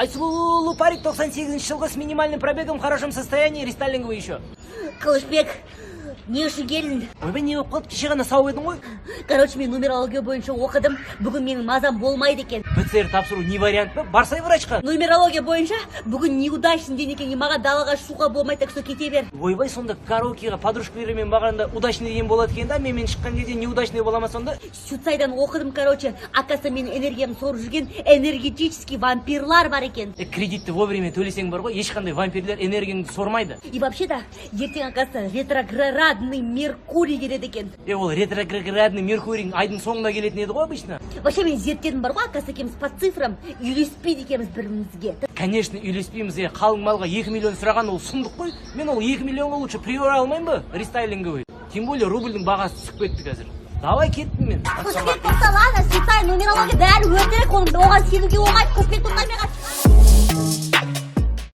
Айсұлу парик 98 жылғы, с минимальным пробегом, в хорошем состоянии, рестайлинговый еще. Қылышбек, не үшін келдің? Ойбай, не болып қалды? Кеше ғана сау едің ғой. Короче, мен нумерология бойынша оқыдым. Бүгін менің мазам болмайды екен. ПЦР тапсыру не вариант па? Барсай врачқа. Нумерология бойынша бүгін неудачный день екен, и маған далаға шығуға болмайды, так что кете бер. Ойбай, сонда караокеға подружкалармен барғанда удачный деген болады екен да, менімен шыққан кезде неудачный бола ма сонда? Сюцайдан оқыдым, короче, оказывается, менің энергиямды сорып жүрген энергетический вампирлар бар екен. Е, кредитті вовремя төлесең бар ғой, ешқандай вампирлер энергияңды сормайды. И вообще-то, ертең, оказывается, ретроградный Меркурий келеді екен. Е, ол ретроградный Меркурий айдың соңында келетін еді ғой обычно. Вообще, мен зерттедім бар ғой, оказывается, екеуміз по цифрам үйлеспейді екенбіз бір-бірімізге. Конечно, үйлеспейміз, е, қалың малға 2 миллион сұраған ол сұмдық қой. Мен ол 2 миллионға лучше Приора алмаймын ба, рестайлинговый? Тем более рубльдің бағасы түсіп кетті қазір. Давай, кеттім мен. Қылышбек, тоқта, ладно, Сюцай, нумерология бәрі өтірік, оған сенуге болмайды. Қылышбек, тоқта, мен.